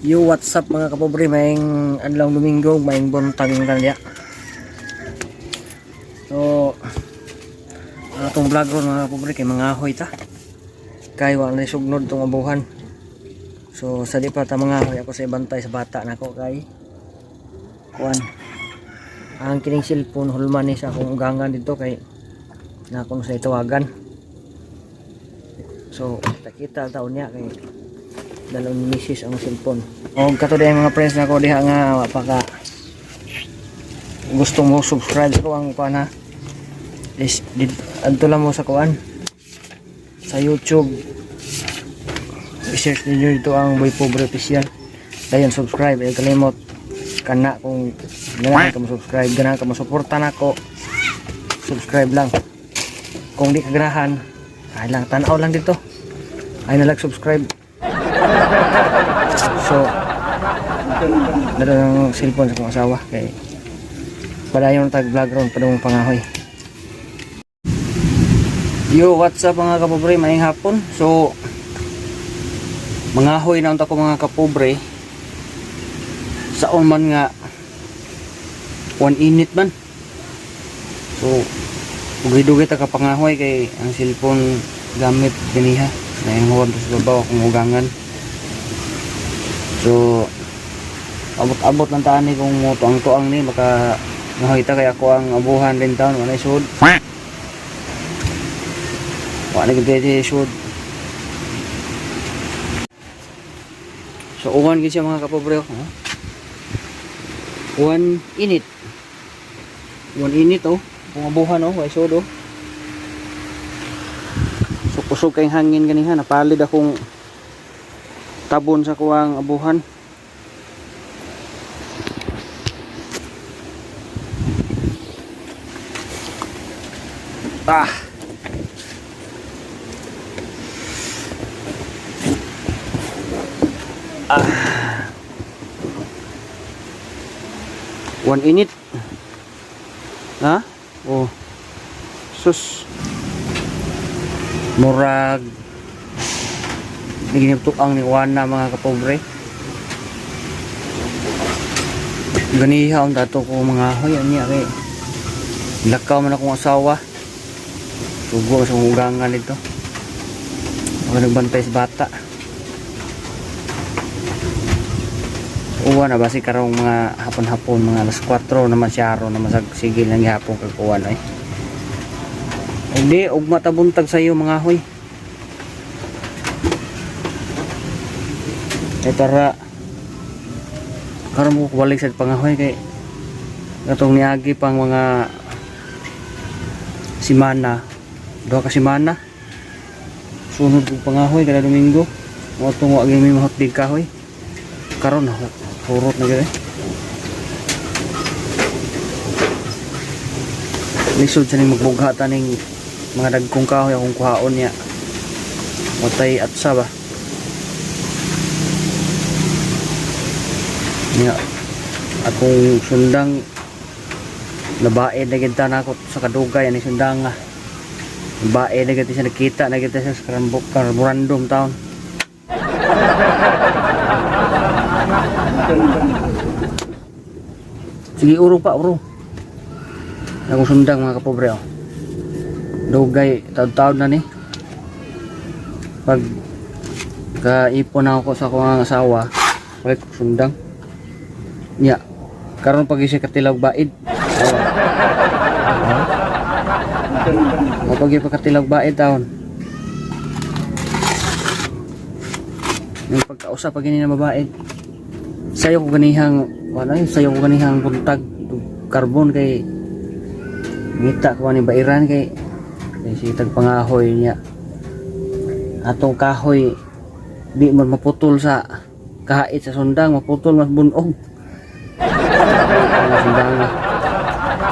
Yo, what's up, mga kapobre? Maayong adlaw Domingo, maayong buntag yung kanila. So, ang atong vlog ron, mga kapobre, kay mangahoy ta. Kay wa na sugnod tong abuhan. So, sa di pa ta mangahoy, ako sa ibantay sa bata nako kay kuan. Ang kining cellphone hulman ni sa akong ugangan dito kay na akong sa itawagan. So, kita taon niya kay dalawang ni misis ang cellphone. O kato diay, mga friends nako diha nga wa pa ka gusto mo subscribe ko ang kuan ha. Is did adto lang mo sa kuan sa YouTube. I-search ninyo dito ang Boy Pobre Official. Dayon subscribe, ay kalimot kana kung ganahan ka mo subscribe, ganahan ka mo suporta nako. Subscribe lang. Kung di ka ganahan, ay lang tan-aw lang dito. Ay na lang subscribe. So, dala ng cellphone sa akong asawa kay padayon tag vlog ron padung pangahoy. Yo, what's up, mga kapobre? Maayong hapon. So, mangahoy na unta ko, mga kapobre. Saon man nga one init man. So, dugay-dugay ta ka pangahoy kay ang cellphone gamit ganiha. Naingon sa babaw akong ugangan. So, abot-abot lang taan ni kung mo tuang-tuang ni maka ngahoy ta kay ako ang abuhan din taon wala sud. Wala gid sud. So uwan gid siya, mga kapobre, oh. Uwan init. Uwan init oh. Kung abuhan oh, way sud oh. So kusog kay hangin ganiha, napalid akong tabon sa kuwang abuhan. Ah. Ah. One init. Ha? Oh. Sus. Murag ang ni Juana, mga kapobre. Ganiha ang dato ko mga hoy niya kay lakaw man akong asawa. Sugo sa ugangan dito. Ako nagbantay sa bata. Uwan na basi karong mga hapon-hapon, mga alas 4 naman siya aron naman sa sigil ng gihapon kag uwan ay. Hindi, ugma ta buntag sa iyo mga hoy. Eh tara. Karon mo balik sa pangahoy kay katong niagi pang mga simana, duha ka simana. Sunod og pangahoy kada Domingo. Mo tong wa gyud may mahotdig kahoy. Karon hurot na gyud eh. Lisod sa ning magbugha ta ning mga dagkong kahoy akong kuhaon niya. Watay at ba? Niya akong sundang nabae na gid ta nako sa kadugay ani sundang nga. Nabae na gid siya, nakita na gid siya sa karburandom taon. Sige, urong pa, urong. Akong sundang, mga kapobre oh. Dugay, taon-taon na ni. Pag kaipon na ako sa akong asawa, balik ko sundang. Nya, karon pag isa katilaw baid. Oh. Oh. Pag katilaw baid taon. Yung pagkausa pag ini na mabaid. Sayo ko ganihang wala eh, sayo ko ganihang buntag karbon kay ngita ko ni bairan kay kay si tagpangahoy niya. Atong kahoy di man maputol sa kahit sa sundang, maputol mas bunog. Ang sundang na.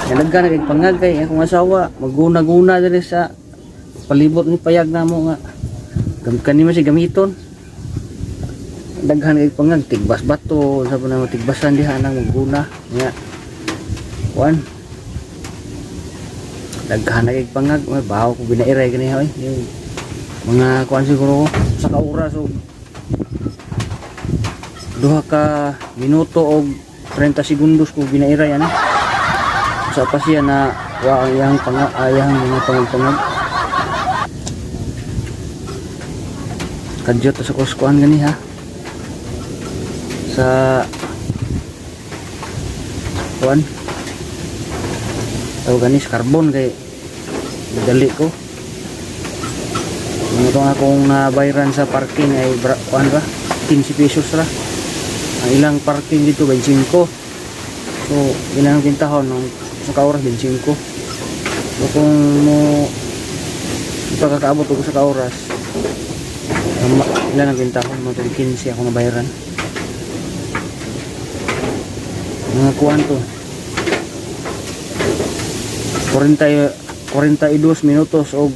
Nalagga na kay pangag kay akong asawa maguna-guna diri sa palibot ni payag namo nga kani man si gamiton. Daghan kay pangag, tigbas bato sa pa na tigbasan diha nang maguna nya. Kuan. Daghan na kay pangag, may baho ko binairay kani hoy. Yung mga kuan siguro sa ka oras o 2 ka minuto og 30 segundos ko ginairay ani. Sa pa siya na wa ang iyang panga ayang mga pangag-pangag. Kadyot ta sa kuskuan gani ha. Sa kuan. Tawag gani sa carbon kay dali ko. Ang itong akong nabayran sa parking ay kuan ra 15 pesos ra. Ang ilang parking dito 25. So ilang kintahon nung sa ka oras 25. So kung mo pagkakaabot og sa ka oras, ilan ang kintahon mo 15 ako nabayaran. Mga kuan to. 40 42 minutos og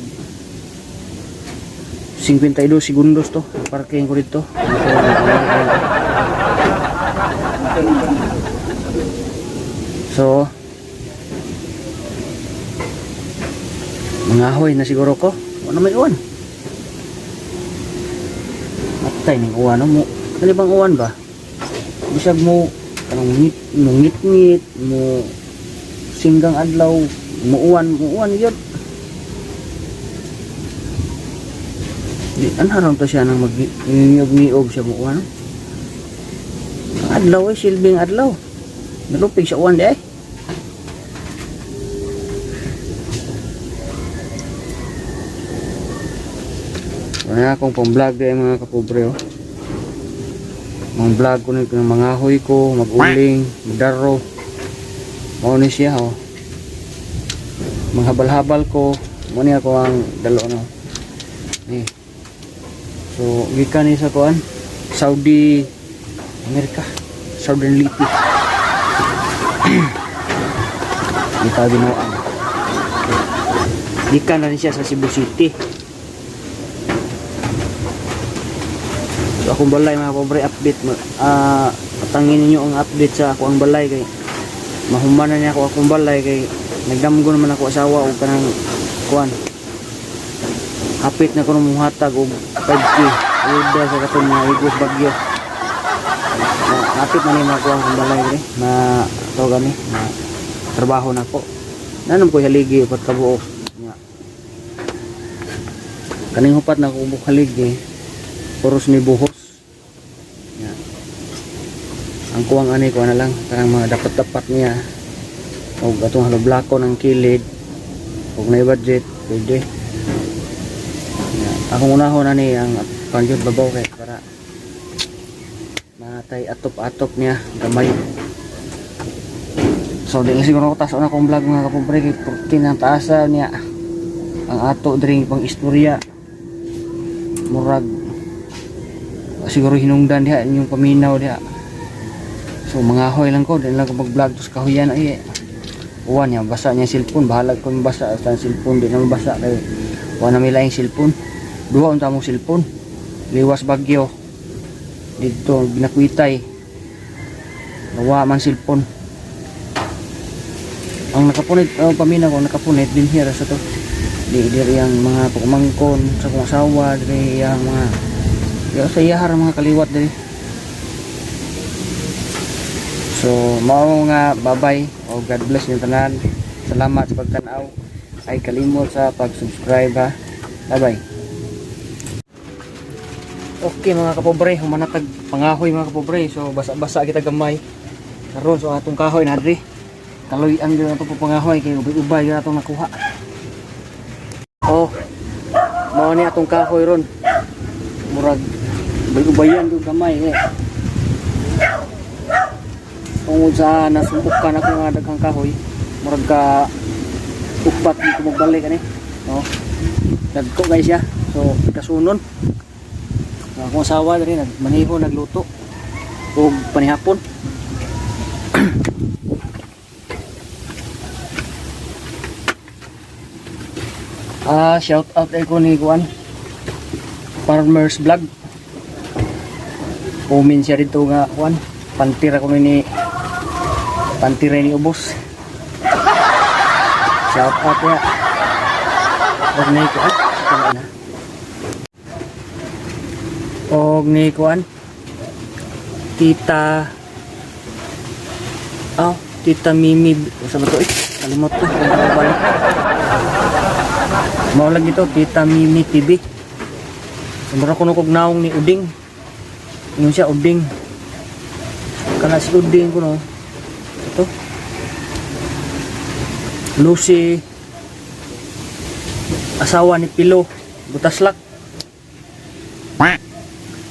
52 segundos to ang parking ko dito. So mangahoy na siguro ko. Wala may uwan. Matay ning uwan no mo. Kani bang uwan ba? Bisag mo kanang ngit mo ngit-ngit mo singgang adlaw mo uwan yun. Di anharon to siya nang mag-ngiob-ngiob siya mo uwan. Ang adlaw ay silbing adlaw. Nalupig sa uwan di ay. Wala akong pang-vlog di ay, mga kapobre oh. Mga vlog ko nito ng mga ahoy ko, mag-uling, magdaro. Mao ni siya oh. Mga habal-habal ko, mo ni ako ang dalo no. Ni. So gikan ni sa kuan, Saudi, Amerika, Southern Leyte. Dito binuang. Gikan na rin siya sa Cebu City. So akong balay mga pobre update patangin ninyo ang update sa ako ang balay kay mahuman na niya ako akong balay kay nagdamgo naman ako asawa og kanang kuan. Hapit na ko muhatag og 5K ayuda sa katong mga igos bagyo. Hapit na ni makuha akong balay diri ma tawag ani ma trabaho na ko. Nanom ko haligi upat ka buok. Nga. Kaning hupat na ko buok haligi puros ni buhos. Nga. Ang kuwang ani ko na lang kanang mga dapat-dapat niya og atong haloblako ng kilid og nay budget pwede. Nga. Akong unahon ani ang pangyud babaw kay para matay atop-atop niya gamay. So di lang siguro ko taas na akong vlog mga kapobre kay 14 ang taasa niya. Ang ato diri pang istorya murag siguro hinungdan diha inyong paminaw diha. So mangahoy lang ko, di lang ko mag-vlog tos kahuyan ay uwan niya, basa niya cellphone, bahala ko basa sa cellphone, di na mabasa kay wa na may laing cellphone. Duha unta mong cellphone. Liwas bagyo. Dito binakwitay. Nawa man cellphone. Ang nakapunit, oh, paminaw ko nakapunit din here sa to. Di diri ang mga pagmangkon sa kong asawa, diri ang mga yo sa iyahar ang mga kaliwat diri. So mao nga bye-bye o God bless niyo tanan. Salamat sa pagtan-aw. Ay kalimot sa pag-subscribe ha. Bye-bye. Okay mga kapobre, humanatag pangahoy mga kapobre. So basa-basa kita gamay. Karon so atong kahoy na diri. Kaloy-an gyud ato pangahoy kay ubay-ubay gyud atong nakuha. Oh. Mao ni atong kahoy ron. Murag ubay-ubayan gyud gamay eh. Tungod sa nasumpukan ako nga daghang kahoy, murag ka upat di ko magbalik ani. No. Dagko guys siya. So kasunon. Akong asawa diri nagmaneho nagluto og panihapon. Shout out ay ko ni Kuan Farmers Vlog. Comment siya dito nga kuan pantira ko ni pantira ni ubos. Shout out ya. Og ni kuan na. Og ni kuan Tita. Oh, Tita Mimi. Usa ba to eh? Kalimot ko. Kung balik. Mao lagi to, Tita Mimi TV. So, mura kuno kog naong ni Uding. Ingon siya Uding. Kana si Uding kuno. Ito. Lucy, asawa ni Pilo Butaslak.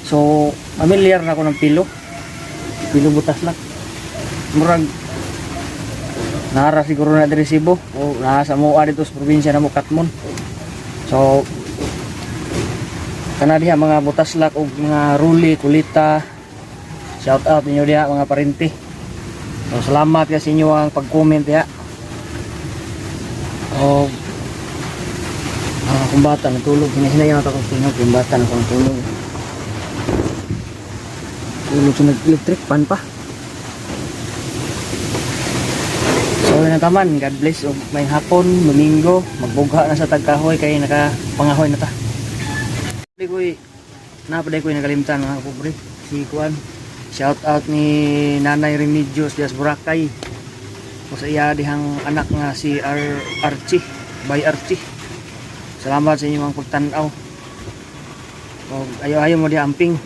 So, familiar na ako ng Pilo. Pilo Butaslak. Murag nara siguro na diri Cebu o naa sa moa dito sa probinsya namo, Katmon. So, kana diha mga Butaslak og mga Ruli, Kulita. Shout out ninyo diha, mga parente. So, salamat kasi inyo ang pag-comment diha. O ang akong bata natulog, hinahinayan ako akong tingog yung bata na akong tulog. Tulog sa nag-electric pan pa. So yun na taman, God bless ug may hapon, Domingo, magbugha na sa tagkahoy kay nakapangahoy na ta. Di ko'y napaday ko'y nakalimtan, mga pobre. Si Kuan. Shout out ni Nanay Remedios Dias Boracay. O sa iya dihang anak nga si Archie, by Archie. Salamat sa inyong pagtan-aw. O ayo-ayo mo diha amping.